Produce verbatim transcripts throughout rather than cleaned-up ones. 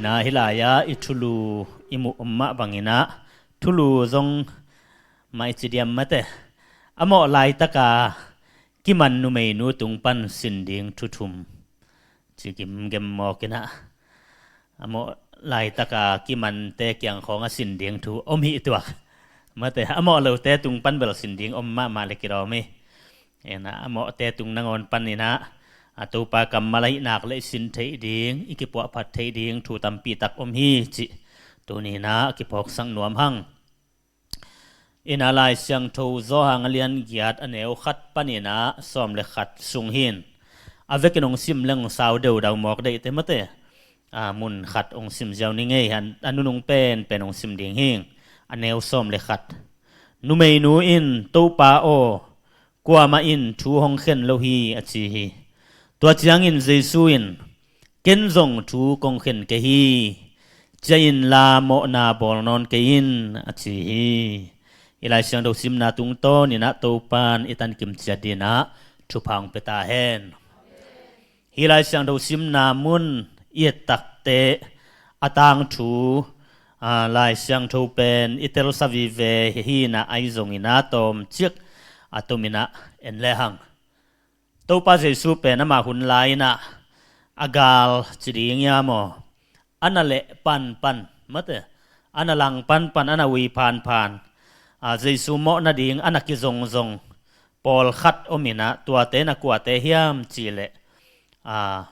Na hih lai-ah i thulu i muh om mah bangin ah, thulu zong mah i ci diam mate, a mawh laitaka kiman numeinu tung pan sin ding thu thum ci gimgem mawk in ah, a mawh laitaka kimante kiang khawng a sin ding thu om hi tuak mate, a mawh lote tung pan bel sin ding om mahmah le kilawm hi. Ena, a mawhte tung nangawn panin ah, a Topa kammal ahih nak le i sin theih ding, i kipuahphat theih ding thu tampi tak om hi cih tuni-in ah kiphawksak nuam hang. Ena, Lai Siangtho Johan a lian giat a neu khat panin ah sawm le khat sung hi in, a vekin hong sim leng sau deudau mawk deihte mate, a, mun khat hong sim ziau ni ngei, a, a nunung penpen hong sim ding hi. A neu sawm le khat. Numeinu in, "Topa aw, kuamah in thu hong khen lo hi," a ci hi. Tua ciangin Jesu in, "Ken zong thu kong khen kei hi. Ciah inla mawhna bawl nawn kei in," a ci hi. Hih Lai Siangtho simna tungtawnin ah Topa'n i tankim ciat dingin ah thupha hong pia ta hen. Hih Lai Siangtho simna mun i et takteh a tangthu, a, Lai Siangtho pen i telsa vive hi in ah, ahi zongin ah tawmcik a tomin ah en lehang. Topa Jesu pen ama hun lai-in ah a gal ci ding hiam aw, a na leh panpan mate, a na lang panpan, a na ui phanphan, a, Jesu mawh nading a na kizongzong pawlkhat om in ah, tuate na kuate hiam cih leh, a,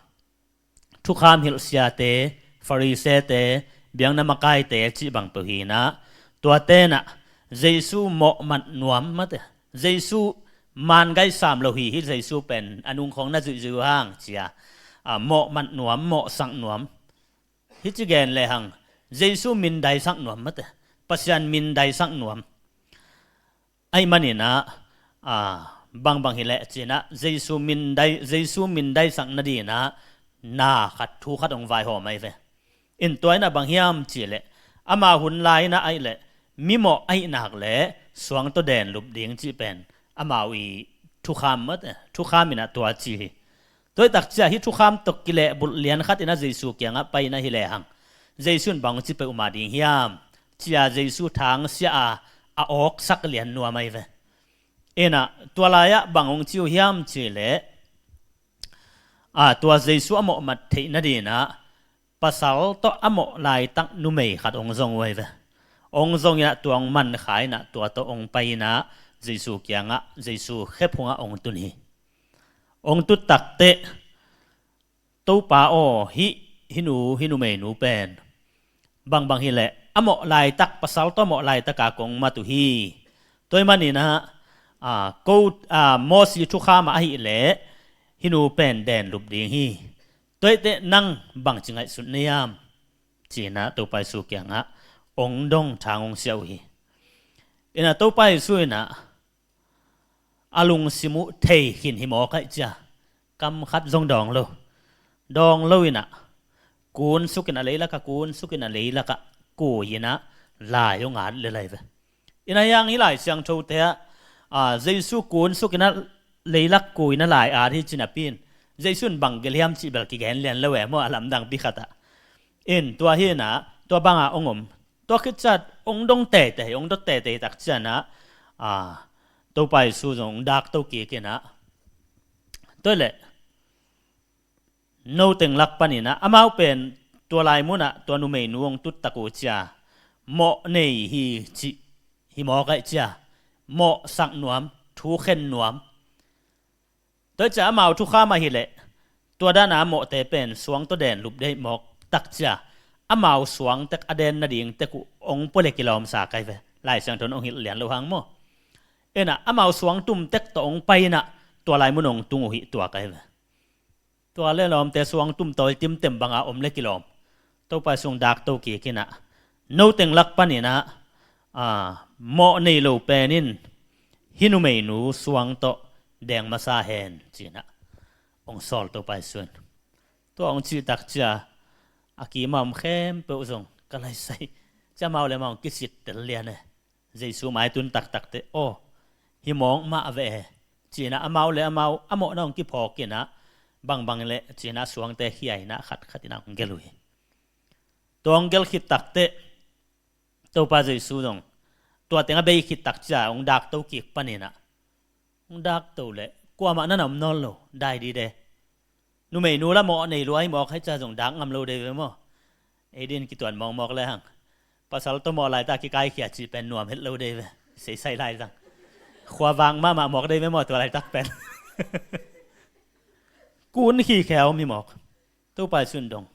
thukham hilh siate, Farisee-te, biakna makaite cih bang peuh hi in ah, tuate in ah Jesu mawhmat nuam mate, Jesu man gai sam lo hi, hih Jesu pen a nung khawng na zuihzuih uh hang ci-a, a, mawhmat nuam, mawhsak nuam. Hih ci gen lehang, Jesu mindaisak nuam mate, Pasian mindaisak nuam. Ahih manin ah, a, bangbang hi leh ci-in ah, Jesu mindai, Jesu mindaisak nadingin ah na khat, thu khat hong vaihawm ahi ve. In tua in ah bang hiam cih leh, ama hun lai-in ah ahih leh, mimawh ahih nak leh suang tawh denlup ding cih pen amau i thukham mate, thukham in ah tua ci hi. Tua hi tak ciang hih thukham tawh kilehbulh lian khat in ah Jesu kiangah pai in ah hi lehang, Jesu in bang ci peuhmah ding hiam ci-a Jesu thangsiah a, a awksak lian nuam ahi ve. Ena, tua lai-ah bang hong ci uh hiam cih leh, a, tua Jesu a mawhmat theih nadingin ah pasal tawh a mawh laitak numei khat hong zong uh ahi ve. Hong zong in ah tua hong mankhia in ah tua tawh hong pai in ah Jesu kiangah, Jesu khephungah hong tun hi. Hong tut takteh, "Topa aw, hih, hih nu, hih numeinu pen bangbang hi leh, a mawh laitak, pasal tawh a mawh laitaka kong mat uh hi. Tua ahih manin ah, a, ko, a, Mosi thukham ah ahih leh hih nu pen denlup ding hi. Tua hi teh nang bangci ngaihsut na hiam?" ci-in ah Topa Jesu kiangah hong dong, thang hong siah uh hi. Ena, Topa Jesu in ah a lungsim uh thei khin hi mawk ahih ciang, kam khat zong dawng lo. Dawng lo in ah, kunsuk in ah, leilakah kunsuk in ah, leilakah kui in ah lai hong at lel ahi ve. Ena, hiang hih Lai Siangthote ah, a, Jesu kunsuk in ah leilak kui in ah lai at hi ci napi in, Jesu in bang gelh hiam cih bel kigen lian lo e maw, a lamdang pi khat ah. In tua hi in ah, tua bangah hong om. Tua khit ciang hong dong teitei, hong dot teitei tak ciang ah, a, Topa Jesu zong hong dak to kik in ah, tua hi leh, "No teng lak panin ah," amau pen tua lai munah tua numeinu hong tut tak uh ciang, mawh nei hi cih hi mawk ahih ciang, mawhsak nuam, thu khen nuam. Tua hi ciang amau thukham ahih leh, tua dan a mawhte pen suang tawh denlup ding mawk tak ciang, amau suang tek a den nading tek uh hong pua le kilawm sa kei ve. Lai Siangtho in hong hilh lian lo hang maw. Ena, amau suang tum tek tawh hong pai in ah, tua lai mun hong tung uh hi tuak ahi ve. Tua le lawmte suang tum tawi timtem banga om le kilawm. Topa Jesu in dak to kik in ah, "No teng lak panin ah, a, mawh nei lo pen in hih numeinu suang tawh deng masa hen," ci-in ah hong sawl Topa Jesu in. Tua hong cih tak ciang a kimah om khempeuh zong ka laisai, ci-a amau le amau hong kisittel lian e. Jesu mai tun taktak teh, "Aw, hi mawk mah ve e," ci-in ah amau le amau a mawhna hong kiphawk in ah, bangbang leh ci-in ah suangte khia in ah khatkhat in ah hong gelh uh hi. Tua hong gelh khit takteh Topa Jesu zong tua teng a bei khit tak cia hong dakto kik paninah, hong dakto leh kuamah na na om nawn lo, dai dide. Numeinu la mawh nei lua hi mawk hei cia zong dak ngam lo dei ve maw? Ei din kituan mawkmawk le hang, pasal tawh mawh laitak kikaikhia cih pen nuam het lo dei ve. Seisai lai zang khuavang mahmah mawk dei ve maw tua laitak pen? Kun khikhe a om hi mawk. Topa i sun dong,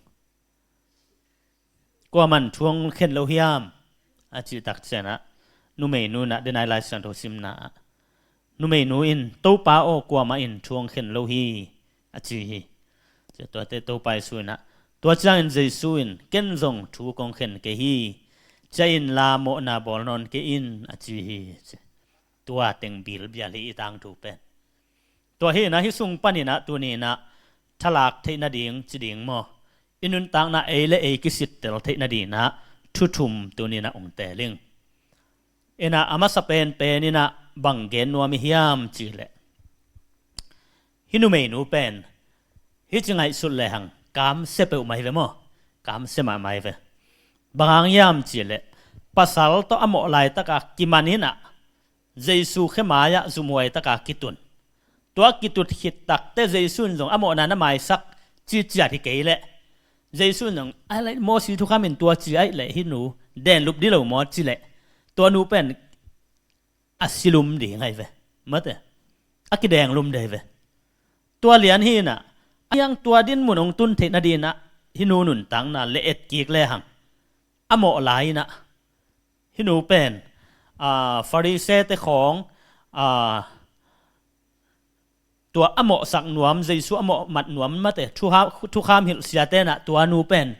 kuaman thu hong khen lo hiam? A cih tak cianah numeinu inah denai Lai Siangtho simna ah numeinu in, Topa aw, kuamah in thu hong khen lo hi, a ci hi. Cia tuate Topa i sun ah, tua ciangin Jesu in, ken zong thu kong khen kei hi, cia inla mawhna bawl nawn kei in, a ci hi. Tua teng bilbial hi i tangthu pen. Tua hinah hih sung paninah tuninah thalak theih nading ci ding maw, i nuntakna ei le ei kisittel theih nadinah thu thum tuninah ong teeling. Inah a masa penpen inah bang gen nuam i hiam cihleh, hih numeinu pen hih ci ngaihsut lehang kamsia peuhmah hi ve maw? Kamsia mahmah hi ve. Bang hang hiam cihleh, pasal tawh a mawh laitaka kiman inah Jesu khe mai-ah zumhuai taka kitun. Tua kitut khit takte Jesu in zong a mawhna na maisak ciciat hi kei leh, Jesu in zong a leh Mosi thukham in tua ci aih leh hih nu denlup dih lo maw cileh, tua nu pen a silum ding ahi ve. Mate, a kidenglum dei ve. Tua lian hinah a hiang tua dinmun hong tun theih nadinah hih nu nuntakna le et kik lehang a mawh lai inah hih nu pen, aa, Farisee te khawng, aa, tua a mawhsak nuam, Jesu a mawh mat nuam mate, thuha-, thukham hilh siate inah tua nu pen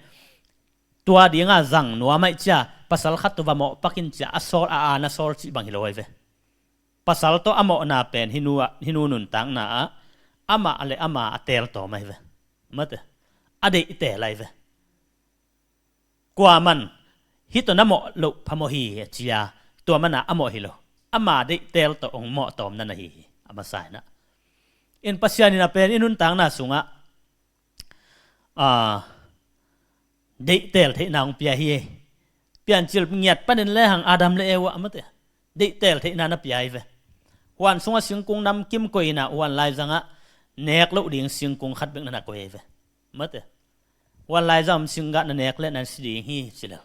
tua dinga zang nuam aih cia, pasal khat tawh va mawh pakin cia a sawl, a aan a sawl cih bang hi lo ahi ve. Pasal tawh a mawhna pen hih nu ah, hih nu nuntakna ah amah le amah a teel tawm ahi ve. Mate, a deih teel ahi ve. Kuaman hih tawh na mawh loh phamawh hi a cia, tua mana a mawh hi lo. Ama deih teel tawh hong mawh tawm na na hi hi, a masa inah. In Pasian inah pen i nuntakna sungah, aa, deih teel theihna hong pia hi. Piancil ngiat panin lehang Adam le Eva ah mate, deih teel theihna na pia hi ve. Huan sungah singkung namkim koih inah huan laizangah nek loh ding singkung khat bek na na koih hi ve. Mate, huan laizang om singgah na nek leh na si ding hi ci lo.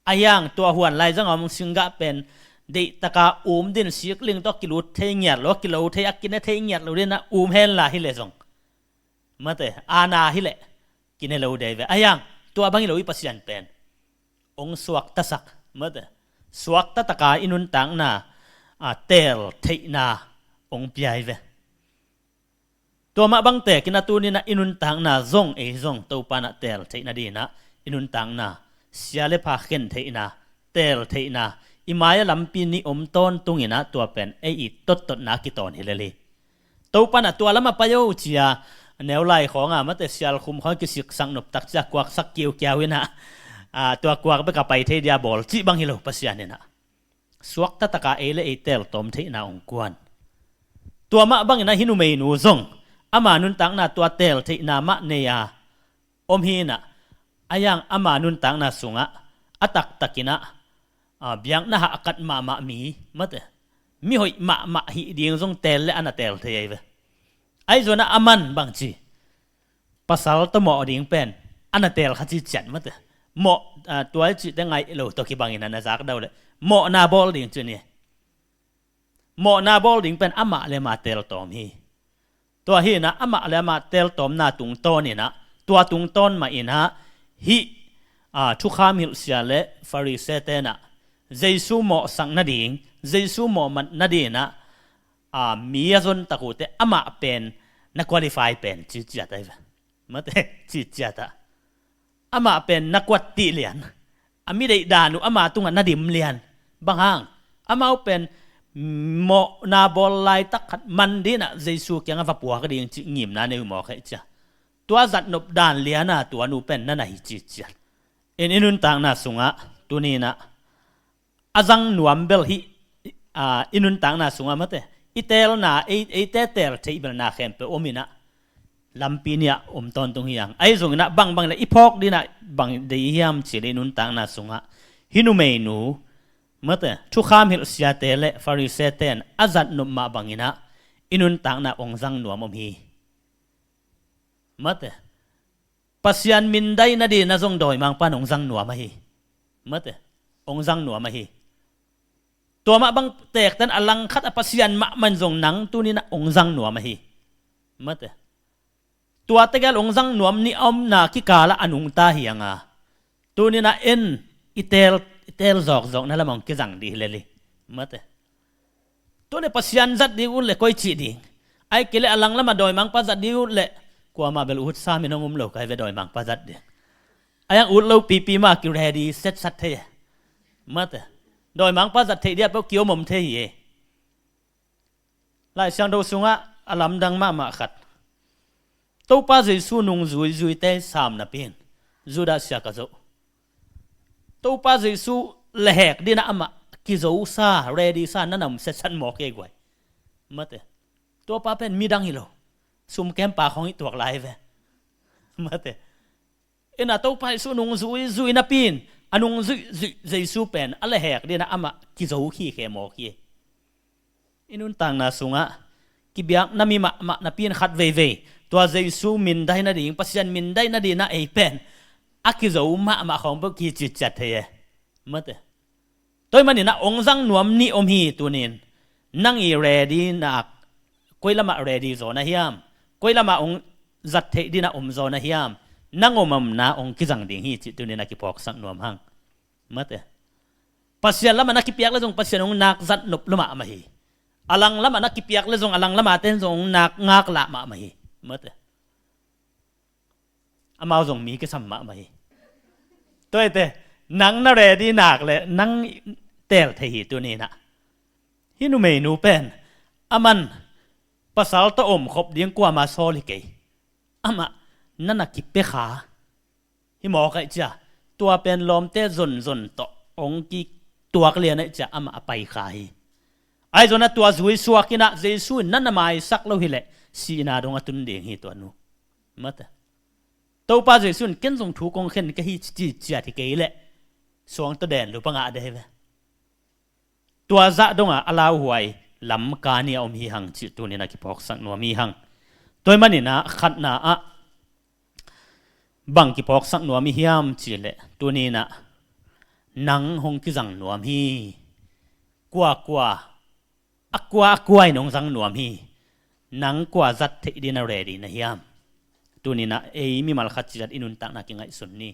A hiang tua huan laizang om singgah pen deihtaka um din, sikling tawh kilut thei ngiat lo, kilo thei, a kine thei ngiat lo dinah um henla hileh zong, mate, aana hileh kine lo dei ve. A hiang tua bang hi lo i Pasian pen hong suaktasak, mate, suaktataka i nuntakna, a, teel theihna hong pia hi ve. Tua mah bangte kinah tuninah i nuntakna zong, ei zong Topa inah teel theih nadinah i nuntakna sia le pha khen theihna, teel theihna, i mai-a lampi nih om tawntunginah tua pen ei i tottotna kitawn hi lel hi. Topa inah tua lamah pai o cia, neu lai khawnga mate, sialkhum khawng kisiksak noptak cia kuaksak kiukiau inah, aa, tua kuak beka pai thei dia bawl cih bang hi lo. Pasian inah suaktataka ei le ei teel tawm theihna hong kuan. Tua mah banginah hih numeinu zong ama nuntakna tua teel theihna mah nei-a om hinah, a hiang ama nuntakna sungah a taktakinah, a, biakna hahkat mahmah mi, mate, mihoih mahmah hih ding zong teel le a na teel thei ahi ve. Ahi zongah aman bangci, pasal tawh mawh ding pen a na teel kha ciciat, mate, mawh, a, tua i cihte ngaih lo tawh kibangin a na zakdau leh mawhna bawl ding ci ni. Mawhna bawl ding pen amah le amah teel tawm hi. Tua hinah amah le amah teel tawmna tungtawninah, tua tungtawn mah inah hih, a, thukham hilhsia le Farisee tenah Jesu mawhsak nading, Jesu mawhmat nadinah, a, mi a zontak uhte amah pen na qualify pen ciciat ahi ve. Mate, ciciatah amah pen na kuat tih lian, a mi deih dan uh ama tungah na dim lian. Bang hang? Amau pen mawhna bawl laitak khat man dinah Jesu kiangah va puak ding cih ngimna nei uh mawk ahi cia. Tua zatnop dan liana tua nu pen na na hi ciciat. In i nuntakna sungah tuninah a zang nuam bel hih, a, i nuntakna sungah mate, i teelna, ei, eite teel theih belna khempeuh ominah lampi nih ah om tawntung hi hang. Ahi zongin ah bangbang le i phawk dingin ah bang deih hiam cih leh i nuntakna sungah hih numeinu, mate, thukham hilh siate le Farisee-te in a zat nop mah bangin ah i nuntakna hong zang nuam om hi. Mate, Pasian mindaina dingin ah zong dawimangpa in hong zang nuam ahi. Mate, hong zang nuam ahi. Tua mah bang tekten a langkhat a Pasian mahmah in zong nang tuni-in ah hong zang nuam ahi. Mate, tua tegel hong zang nuam nih a omna kikalah a nungta hi hang a, tuni-in ah en i teel, i teel zawkzawkna lamah hong kizang dih hi lel hi. Mate, tua leh Pasian zat ding ut leh koi cih ding? Ahih kei leh a langlamah dawimangpa zat ding ut leh kuamah bel ut sam in hong um lo ka hi ve, dawimangpa zat ding. A hiang ut lo pipi mah ki ready setsat thei e. Mate, dawimangpa zat theih dingah peuh ki om om thei hi e. Lai Siangtho sungah a lamdang mahmah khat, Topa Jesu nungzuizuite sam napi in Judas Iskariot, Topa Jesu lehhek dingin ah amah kizosa, ready sa, na na om setsat mawk hi ei guai. Mate, tuapa pen midang hi lo, sumkempa khawng hi tuak lai ve. Mate, in ah Topa Jesu nungzuizui napi in a nungzuizui Jesu pen a lehhek dingin ah amah kizo khikhe mawk hi. I nuntakna sungah kibiakna mi mahmah napi in khat veivei tua Jesu mindaina ding, Pasian mindaina dingin ah ei pen a kizo mahmah khawng peuh kicitciat thei e. Mate, tua ahih manin ah hong zang nuam nih om hi tuni-in. Nang i ready nak koi lamah ready zaw na hiam? Koi lamah hong zat theih dingin ah om zaw na hiam? Nang om omna hong kizang ding hi cih tuni-in ah kiphawksak nuam hang. Mate, Pasian lamah na kipiak leh zong Pasian hong nak zat nop lua mahmah hi. A langlamah na kipiak leh zong a langlamah ten zong hong nak ngaklah mahmah hi. Mate, amau zong mi kisam mahmah hi. Tua ahih teh nang na ready nak leh nang teel thei hi tuni-in ah. Hih numeinu pen aman pasal tawh omkhop ding kuamah sawl hi kei. Amah na na kipia kha hi mawk ahih ciang tua pen lawmte zonzon tawh hong kituak lian ahih ciang amah a pai kha hi. Ahi zongin ah tua zui suak in ah Jesu in na na maisak lo hi leh sihna dong a tun ding hi tua nu. Mate, Topa Jesu in ken zong thu kong khen ka hi ci ciat hi kei leh suang tawh den lup a ngah ding hi ve. Tua zah dongah a lauhuai lam ka nih a om hi hang cih tuni-in ah kiphawksak nuam hi hang. Tua ahih manin ah khatna ah bang kiphawksak nuam hi hiam cih leh tuni-in ah nang hong kizang nuam hi. Kuakua, a kua a kua in hong zang nuam hi. Nang kua zat theih dingin ah ready na hiam? Tuni-in ah ei mimal khat ciat i nuntakna kingaihsun ni.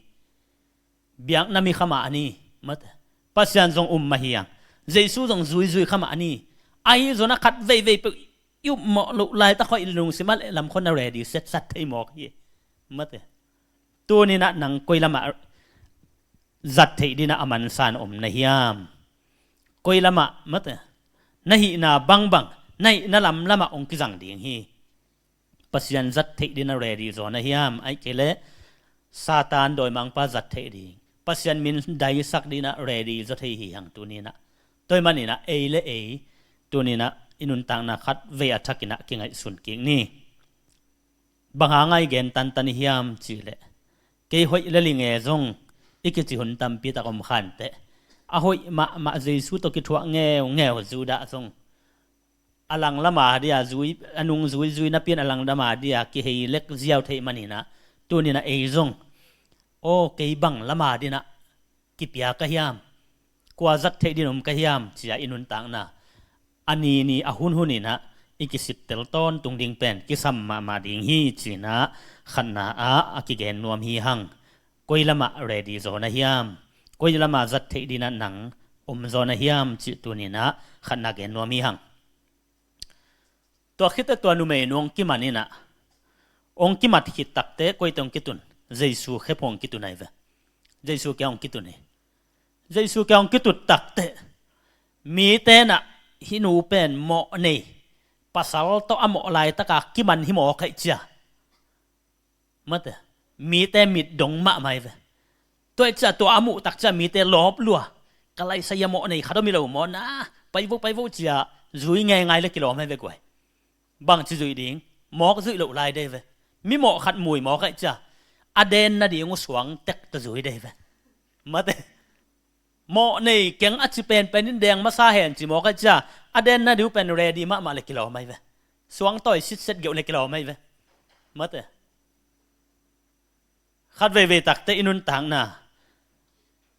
Biakna mi kha mah a ni. Mate, Pasian zong um mah hi hang. Jesu zong zuizui kha mah a ni. Ahi zongin ah khat veivei peuh i upmawh loh laitak khawng i lungsim ah leh lamkhaw na ready setsat thei mawk hi. Mate, tuni-in ah nang koi lamah zat theih dingin ah a mansa in om na hiam? Koi lamah, mate, na hihna bangbang, na hihna lamlamah hong kizang ding hi. Pasian zat theih dingin ah ready zaw na hiam? Ahih kei leh Satan dawimangpa zat theih ding, Pasian min daisak dingin ah ready zaw thei hi hang tuni-in ah. Tua ahih manin ah ei le ei tuni-in ah i nuntakna khat vei a thakin ah kingaihsun kik ni. Bang hang a i gen tantan i hiam cih leh kei hoih le linge zong i kici hun tampi tak om kha inteh. A hoih mahmah Jesu tawh kithuah ngeungeu Judas zong a langlamah dia zui, a nungzuizui napi in a langlamah dia kihei lek ziau theih manin ah tuni-in ah ei zong, aw, kei bang lamah dingin ah kipia ka hiam? Kua zat theih dingin om ka hiam? Ci-a i nuntakna a ni ni a hun hun in ah i kisittel tawntung ding pen kisam mahmah ding hi ci-in ah khatna ah a kigen nuam hi hang. Koi lamah ready zaw na hiam? Koi lamah zat theih dingin ah nang om zaw na hiam cih tuni-in ah khatna gen nuam hi hang. Tua khit teh tua numeinu hong kiman in ah, hong kimat khit tak teh koi teh hong kitun? Jesu kiang hong kitun ahi ve. Jesu kiang hong kitun hi. Jesu kiang hong kitun tak teh mite in ah hih nu pen mawh nei, pasal tawh a mawh laitak a kiman hi mawk ahih ciang, mate, mite mit dong mahmah hi ve. Tua ahih ciang tua a muh tak ciang mite lawp lua. Ka laisai a mawh nei khat om hi lo maw, na pai vo, pai vo ci-a zui ngeingai leh kilawm hi ve guai. Bangci zuih ding, mawk zuih loh lai ding hi ve. Mi mawh khat mu i mawk ahih ciang a den nading uh suang tek tawh zui dei ve. Mate. Mawh nei keng a ci penpen in deng masa hen ci mawk ahih ciang a den nading uh pen ready mahmah le kilawm ahi ve. Suang tawi sitset geuh le kilawm ahi ve. Mate. Khat veivei takteh i nuntakna,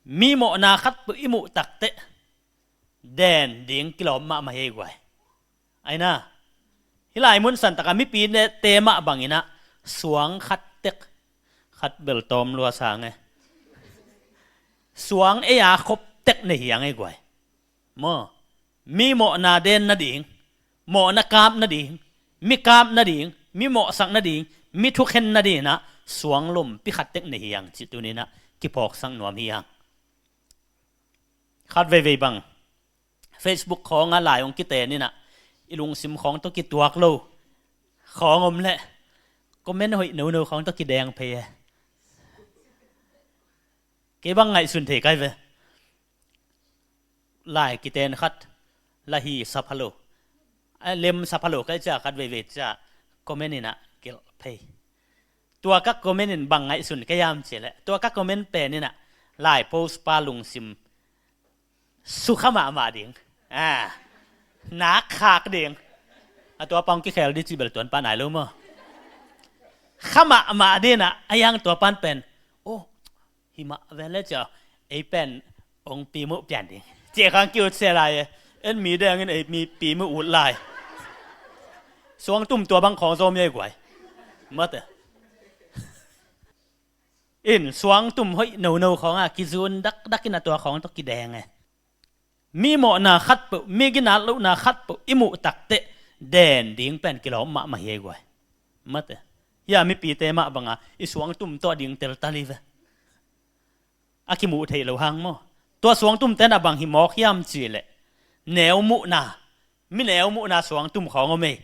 mi mawhna khat peuh i muh takteh den ding kilawm mahmah hi ei guai. Aina, hih lai mun san takah mipi ne te mah bangin ah suang khat tek, khat bel tawm lua sang e, suang ei a khop tek nei hi ang ei guai. Maw, mi mawhna den nading, mawhna kap nading, mi kap nading, mi mawhsak nading, mi thukhen nading in ah suang lompi khat tek nei hi ang cih tuni in ah kiphawksak nuam hi ang. Khat veivei bang Facebook khawng ah lai hong kiten in ah i lungsim khawng tawh kituak lo khawng om leh comment hoih nono khawng tawh kideng phei e. Kei bang ngaihsun thei kai ve. Lai kiten khat, la hi sa pha lo, a lem sa pha lo kai ciang khat veivei ciang comment in ah kilh phei. Tua ka comment in bang ngaihsun ka hiam cih leh, tua ka comment pen in ah lai post pa lungsim sukha mahmah ding, a, nak khak ding. A tua pa hong kikhel ding cih bel tuan pah nai lo maw. Kha mahmah ding in ah, a hiang tua pan pen, oh, hi mah ve le ciah, ei pen hong pi muh pian ding, ciah khang kiut se lai e. En mi dengin ei mi pi muh ut lai. Suangtum tua bang khawng zawm ei guai. Mate. In suangtum hoih nono khawng a kizun dakdak in a tua khawng tawh kideng e. Mi mawhna khat peuh, mi ginat lohna khat peuh i muh takteh den ding pen kilawm mahmah hi ei guai. Mate. Hia mipite mah banga i suangtum tawh ding teltal hi ve. A kimuh theih lo hang maw. Tua suangtum ten a bang hi mawk hiam cih leh, neu muhna, mi neu muhna suangtum khawng om ei.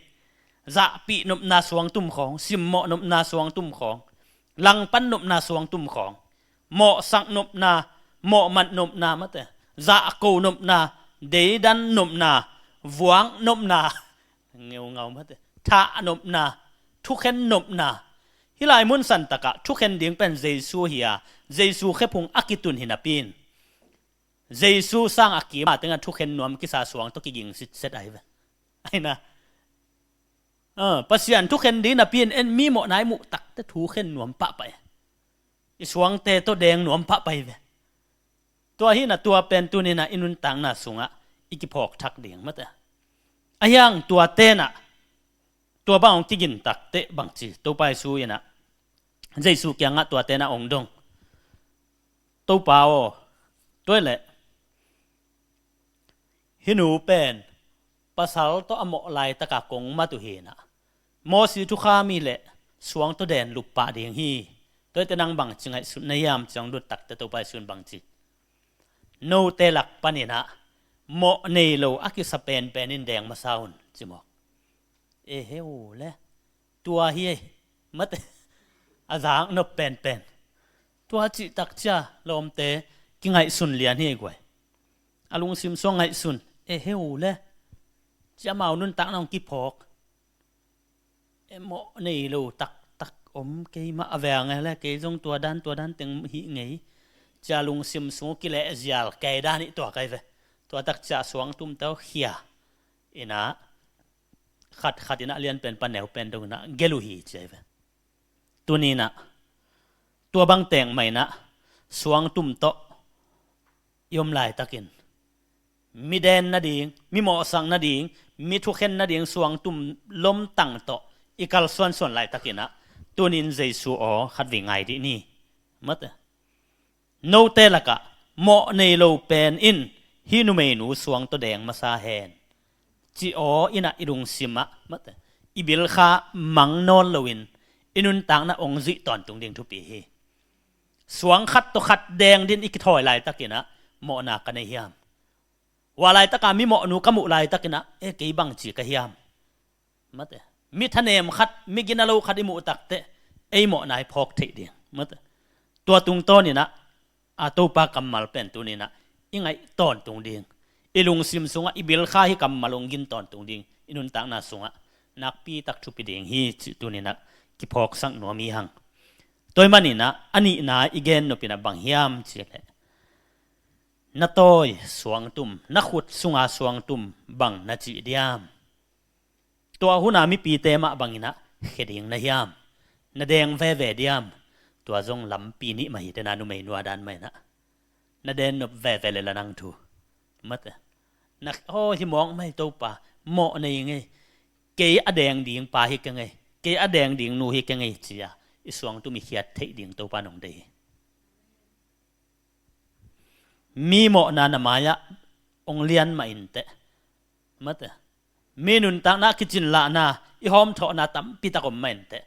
Zahpih nopna suangtum khawng, simmawh nopna suangtum khawng, langpan nopna suangtum khawng, mawhsak nopna, mawhmat nopna, mate, zahko nopna, deidan nopna, vuak nopna, ngeungau mate, thah nopna, thukhen nopna. Hih lai mun san takah thukhen ding pen Jesu hi a, Jesu khephung a kitun hi napi in, Jesu sang a kim a tengah thukhen nuam kisa suang tawh kiging sitset ahi ve. Aina, a, Pasian thukhen ding napi in en mi mawhna i muh takteh thukhen nuam pahpah e. I suangte tawh deng nuam pahpah hi ve. Tua hi in a tua pen tuni in a i nuntakna sungah i kiphawk thak ding mate. A hiang tua ten ah, tua bang hong kigin takteh bangci Topa Jesu in ah, Jesu kiangah tua ten ah hong dong. Topa aw, tua hi leh hih nu pen pasal tawh a mawh laitakah kong mat uh hi in ah, Mosi thukham hi leh suang tawh den lup pah ding hi. Tua hi teh nang bangci ngaihsut na hiam ci hong dot takteh Topa Jesu in bangci, note lak panin ah mawh nei lo a kisa penpen in deng masa un ci mawk. E heu le. Tua hi ei. Mate. A zaknop penpen. Tua cih tak ciang lawmte kingaihsun lian hi ei guai. A lungsim sung ngaihsun. E heu le. Ci amau nuntakna hong kiphawk. E mawh nei lo taktak om kei mah a veng e le, kei zong tua dan, tua dan teng hih ngei. Ci a lungsim sung kilehzial kei dan hi tua kai ve. Tua tak ciang suangtum tawh khia in ah, khat khat in ah lianpen pan neupen dong in ah gel uh hi ci ahi ve. Tuni in ah tua bang teng mah in ah suangtum tawh i om laitakin, mi den nading, mi mawhsak nading, mi thukhen nading suangtum lomtang tawh i kalsuansuan laitakin ah, tunin Jesu aw khatvei ngai dih ni. Mate. Note lakah mawh nei lo pen in hih numeinu suang tawh deng masa hen, ci aw in ah i lungsim ah, mate, i bilkha mang nawn loin i nuntakna hong zuih tawntung ding thupi hi. Suang khat tawh khat deng ding i kithawi laitakin ah, mawhna ka nei hiam? Hua laitaka mi mawhnu ka muh laitakin ah, e kei bangci ka hiam? Mate. Mi thanem khat, mi gina lo khat i muh takteh ei mawhna i phawk theih ding. Mate. Tua tungtawnin ah, a Topa kammal pen tuni in ah i ngaih tawntung ding, i lungsim sungah i bilkha hih kammal hong gin tawntung ding i nuntakna sungah nakpi tak thupi ding hi cih tuni in ah kiphawksak nuam hi hang. Tua ahih manin ah a nihna i gen nop in ah bang hiam cih leh, na tawi suangtum, na khut sunga suangtum bang na cih diam? Tua hun a mipite mah bangin ah khia ding na hiam? Na deng veve diam? Tua zong lampi nih mah hi, tena numeinu a dan mah in ah. Na den nop veve lel a nang thu. Mate. Na, "Aw, hi mawk mai Topa, mawh nei ngei. Kei a deng ding pa hi keng ei. Kei a deng ding nu hi keng ei," ci-a i suangtum i khiat theih ding Topa in hong deih hi. Mi mawhna na mai-ah hong lian mah inteh. Mate. Mi nuntakna, kicin lahna, i hawmthawhna tampi tak om mah inteh.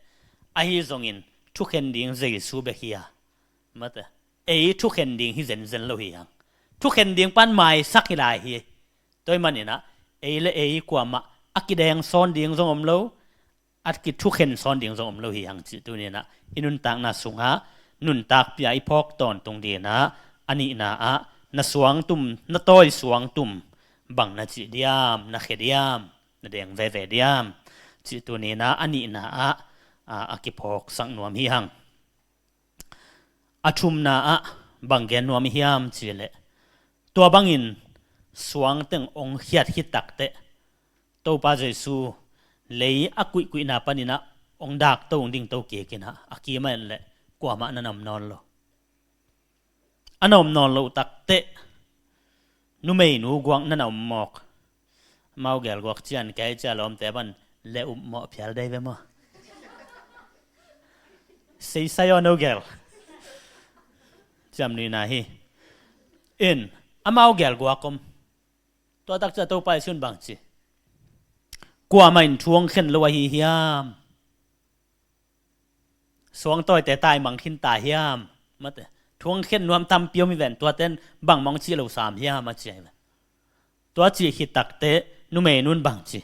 Ahi zongin thukhen ding Jesu bek hi a. Mate. Ei thukhen ding hi zenzen lo hi hang. Thukhen ding pan maisak hi lai hi. Tua ahih manin ah ei le ei kuamah a kideng sawn ding zong om lo, a kithukhen sawn ding zong om lo hi hang cih tuni in ah i nuntakna sungah nuntakpih a i phawk tawntung ding in ah, a nihna ah na suangtum, na tawi suangtum bang na cih diam, na khia diam, na deng veve diam cih tuni in ah a nihna ah, a, a kiphawksak nuam hi hang. A thumna ah bang gen nuam i hiam cih leh, tua bangin suangteng hong khiat khit takteh Topa Jesu lei a kuihkuihna panin ah hong dak to, hong ding to kik in ah, a kimah en leh kuamah na na om nawn lo. A na om nawn loh takteh numeinu guak na na om mawk. Amau gel guak ciang kei cia lawmte bang le up mawh phial dei ve maw? Seisai aw no gel. Ciam nui na hi. In, amau gel guak om. Tua tak cia Topa Jesu in bang ci? Kuamah in thu hong khen lo ahi hiam? Suangtawite taimang khin ta hiam? Mate. Thu hong khen nuam tampi om hi ven, tuate in bangmah hong cih lo sam hiam a ci ahi ven. Tua cih khit takteh numeinu in bang ci?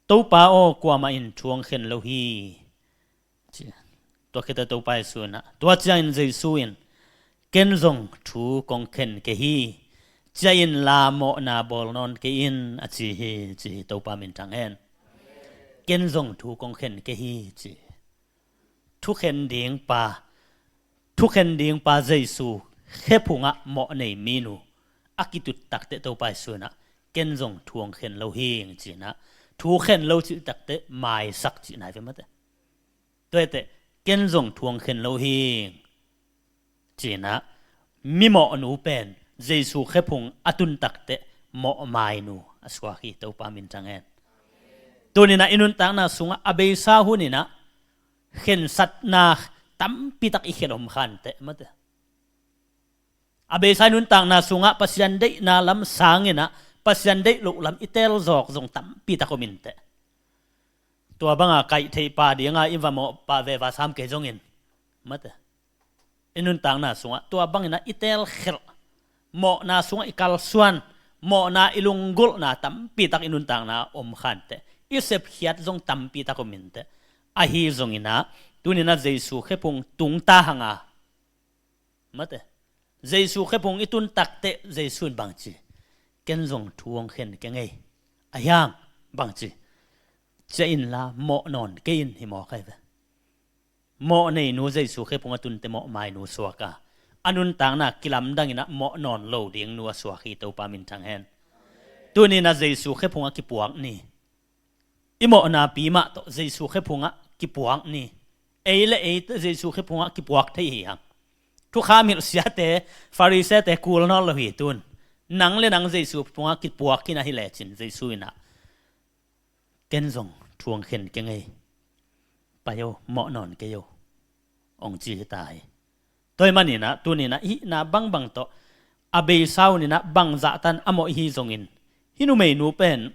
Topa aw, kuamah in thu hong khen lo hi, ci. Tua khit teh Topa Jesu in ah, tua ciangin Jesu in, "Ken zong thu kong khen kei hi. Ciah inla mawhna bawl nawn kei in," a ci hi, ci hi. Topa minthang hen. "Ken zong thu kong khen kei hi," ci. Thukhen ding pa, thukhen ding pa Jesu khephungah mawh nei minu a kitut takteh Topa Jesu in ah, "Ken zong thu hong khen lo hi," ci in ah, thu khen lo cih takteh maisak cihna hi ve mate. Tua hi teh, "Ken zong thu hong khen lo hi," ci in ah, mimawhnu pen Jesu khephung a tun takteh mawhmainu a suak hi. Topa minthang hen. Tuni in ah i nuntakna sungah a beisa hun in ah khensatna tampi tak i khen om kha inteh mate. A beisa i nuntakna sungah Pasian deihna lam sang in ah Pasian deih loh lam i teel zawk zong tampi tak om inteh. Tua banga kaih theih pa dinga i va mawh pah ve va sam kei zongin mate, i nuntakna sungah tua bangin ah i teel khelh, mawhna sungah i kalsuan, mawhna i lunggulhna tampi tak i nuntakna om kha inteh. I sepkhiat zong tampi tak om inteh. Ahi zongin ah tuni in ah Jesu khephung tung ta hang a, mate, Jesu khephung i tun takteh Jesu in bang ci? "Ken zong thu hong khen kei ngei." Ahi hang bang ci? "Ciah inla mawh nawn kei in," hi mawk ahi ve. Mawh neinu Jesu khephung a tun teh mawhmainu suak a, a nuntakna kilamdang in ah mawh nawn lo dingnu a suak hi. Topa minthang hen. Tuni in ah Jesu khephung a kipuak ni. I mawhna pi mah tawh Jesu khephung ah kipuak ni. Ei le ei teh Jesu khephung ah kipuak thei hi hang. Thukham hilh siate, Farisee-te kul nawn lo hi tun. Nang le nang Jesu khephung ah kipuak khin ahi lecin Jesu in ah, "Ken zong thu hong khen kei ngei. Pai o, mawh nawn kei o," hong ci hi ta hi. Tua ahih manin ah tuni in ah i hihna bangbang tawh a beisa hun in ah bangzah tan a mawh i hi zongin, hih numeinu pen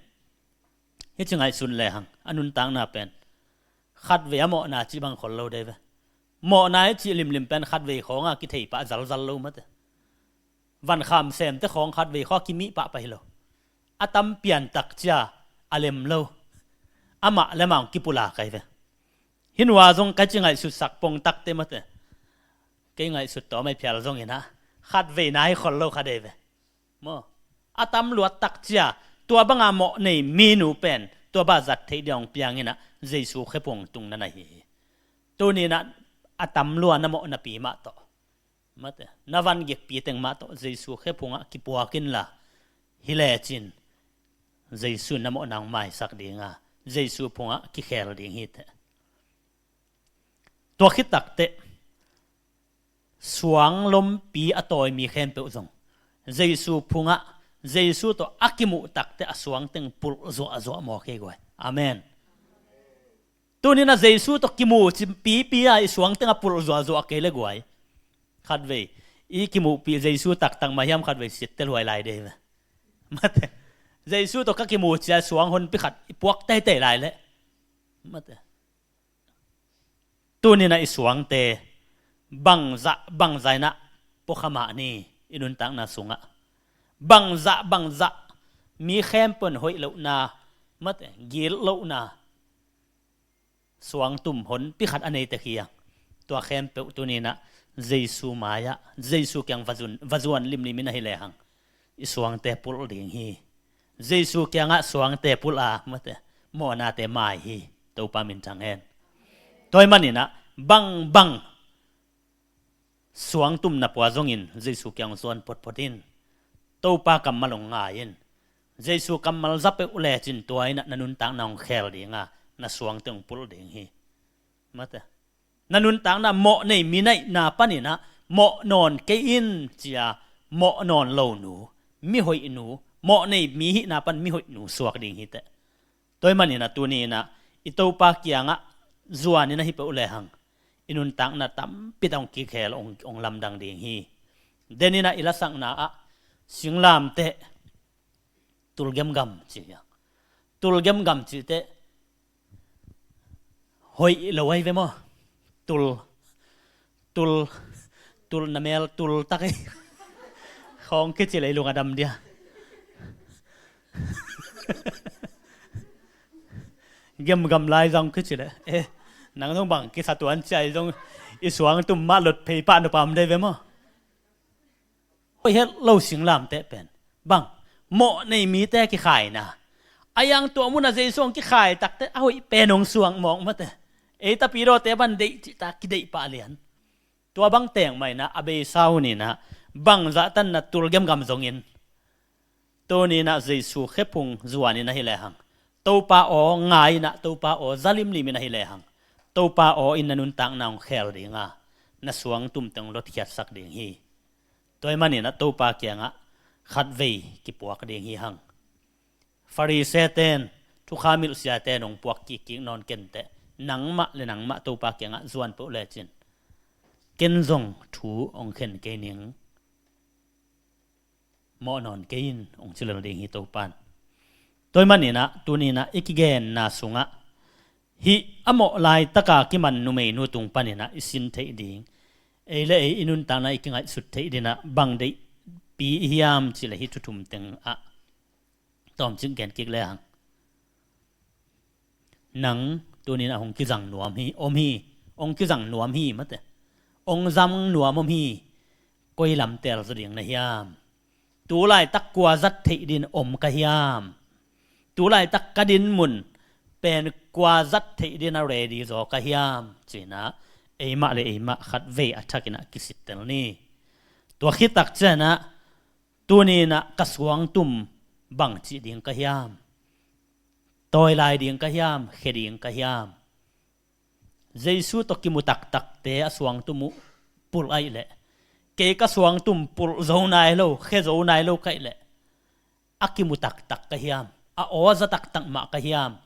hici ngaihsun lehang a nuntakna pen khatvei a mawhna cih bang khol lo dei ve. Mawhna i cih limlim pen khatvei khawng a kithei pah zalzal lo mate. Vankham semte khawng khatvei khawng a kimih pahpah hi lo. A tam piantak cia a lem lo. Amah le amah hong kipulak ahi ve. Hih nua zong ka ci ngaihsutsak pongtakte mate. Kei ngaihsut tawm ahi phial zongin ah khatvei na hi khol lo kha dei ve. Maw? A tam luattak cia tua banga mawh nei minu pen tua bang zat theih ding hong piang in ah Jesu khephung tungna na hi hi. Tuni-in ah a tam lua na mawh napi mah tawh, mate, na van gikpi teng mah tawh Jesu khe phungah kipuak inla, hi lecin Jesu in na mawhna hong maisak ding a, Jesu phungah kikhel ding hi teh. Tua khit takteh suang lompi a tawi mi khempeuh zong Jesu phungah, Jesu tawh a kimuh takteh a suang teng pulh zuahzuah mawk hi guai. Amen. Tuni-in ah Jesu tawh kimu ci pipi a i suang teng a pulh zuahzuah kei le guai, khatvei i kimuhpih Jesu taktak mah hiam, khatvei sittel huai lai dei ve. Mate. Jesu tawh ka kimu ci a suang honpi khat i puak teitei lai leh, mate, tuni-in ah i suangte bangzah bangzah in ah puakha mah ni. I nuntakna sungah bangzah bangzah mi khempeuh in hoih lohna, mate, gil lohna suangtum honpi khat a nei tek hi a, tua khempeuh tuni-in ah Jesu mai-ah, Jesu kiang va zuan, va zuan limlim in ahi lehang i suangte pulh ding hi. Jesu kiangah suangte pulh a, mate, mawhnate mai hi. Topa minthang hen. Tua ahih manin ah bangbang suangtum na pua zongin Jesu kiang zuan photphot in. Topa kammal hong ngai in. Jesu kammal za peuh lecin tua in ah na nuntakna hong khel ding a, na suangte hong pulh ding hi. Mate. Na nuntakna mawh nei mi naihna panin ah mawh nawn kei in ci a, mawh nawn lo nu, mihoih nu, mawh nei mi hihna pan mihoih nu suak ding hi teh. Tua ahih manin ah tuni-in ah i Topa kiangah zuan in ahi peuh lehang i nuntakna tampi tak hong kikhel, hong, hong lamdang ding hi. Denin ah i lasakna ah singlamteh tul gemgam ci hiang. Tul gemgam cih teh hoih lo ahi ve maw? Tul, tul, tul na mel tul tak ei. Khawng kici leh i lung a dam dia. Gemgam lai zong kici leh, eh, nang zong bang kisa tuan ci a, i zong i suangtum mah lot phei pah na pam dei ve maw? Hoih het lo singlamteh pen bang, mawh nei mite kikhaina. A yang tua munah Jesu hong kikhai takteh a hoih pen hong suak mawk, mate. Ei tapidawte ban deih cihtak kideih pah lian. Tua bang teng mah in ah a beisa hun in ah bangzah tan na tul gemgam zongin, tuni-in ah Jesu khe phung zuan in ahi lehang, Topa aw ngai in ah, Topa aw za limlim in ahi lehang, Topa aw in na nuntakna hong khel ding a, na suangtum teng hong lotkhiatsak ding hi. Tua ahih manin ah Topa kiangah khatvei kipuak ding hi hang. Farisee ten, thukham hilh siate in hong puak kikkik nawn ken teh, nangmah le nangmah Topa kiangah zuan peuh lecin ken zong thu hong khen kei ning. Mawh nawn kei in, hong ci lel ding hi Topa in. Tua ahih manin ah tuni-in ah i kigenna sungah hih a mawh laitaka kiman numeinu tung panin ah i sin theih ding, ei le ei i nuntakna i kingaihsut theih dingin ah bang deihpi i hiam cih leh hih thu thum teng ah tawmcik gen kik lehang. Nang tuni-in ah hong kizang nuam hi, om hi, hong kizang nuam hi, mate. Hong zang nuam om hi. Koi lam tel zaw ding na hiam? Tu laitak kua zat theih dingin om ka hiam? Tu laitak ka dinmun pen kua zat theih dingin a ready zaw ka hiam? Ci-in ah eimah le eimah khatvei a thakin ah kisittel ni. Tua khit tak ciangin ah tuni-in ah ka suangtum bang cih ding ka hiam? Tawi lai ding ka hiam? Khe ding ka hiam? Jesu tawh kimu taktakte a suangtum uh pulh ahih leh, kei ka suangtum pulh zo nai lo, khe zo nai lo ka hih leh, a kimu taktak ka hiam? A aw za taktak mah ka hiam?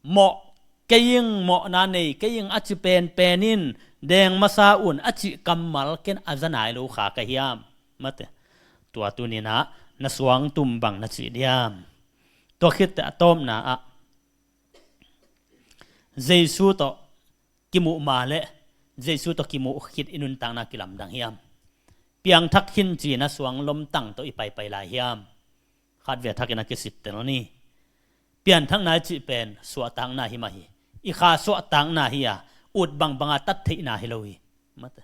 Mawh kei ing, mawhna nei kei ing a ci penpen in, deng masa un a cih kammal ken a za nai lo kha ka hiam? Mate. Tua tuni-in ah na suangtum bang na cih diam? Tua khit teh a tawpna ah Jesu tawh kimuh ma le Jesu tawh kimuh khit i nuntakna kilamdang hiam? Piangthak khin ci-in ah suang lomtang tawh i paipai lai hiam? Khatvei a thakin ah kisittel ni. Pianthakna i cih pen suahtakna hi mah hi. I kha suahtakna hi a, ut bangbanga tat theihna hi lo hi. Mate.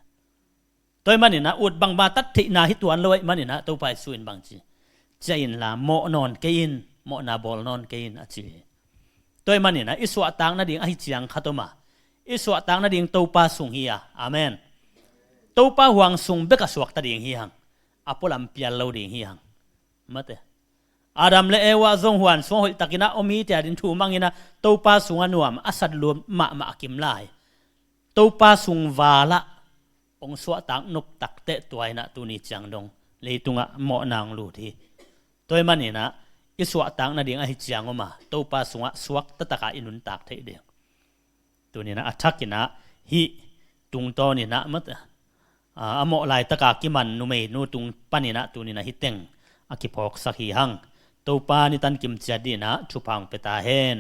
Tua ahih manin ah ut bangbanga tat theihna hi tuan lo ahih manin ah Topa Jesu in bang ci? Ciah inla mawh nawn kei in, mawhna bawl nawn kei in a ci hi. Tua ahih manin ah i suahtak nading ahi ciang khat om a, I suahtak nading Topa sung hi a. Amen. Topa huang sung bek a suakta ding hi hang. A pualam pial lo ding hi hang. Mate. Adam le Eva zong huan sung hoih takin a om hi te a ding thu mangin a Topa sungah nuam a sat lua mahmah a kim lai. Topa sung vala hong suahtak nop takteh tua in a tuni ciang dong leitungah mawhna hong lut hi. Tua ahih manin a i suahtak nading ahi ciang om a Topa sungah suakta taka i nuntak theih ding. Tuni in a a thakin a hih tungtawn in a mate. A, a mawh laitaka kiman numeinu tung panin a tuni in a hih teng a kiphawksak hi hang. Topa ni tan kimciat dingin a thupha hong pia ta hen.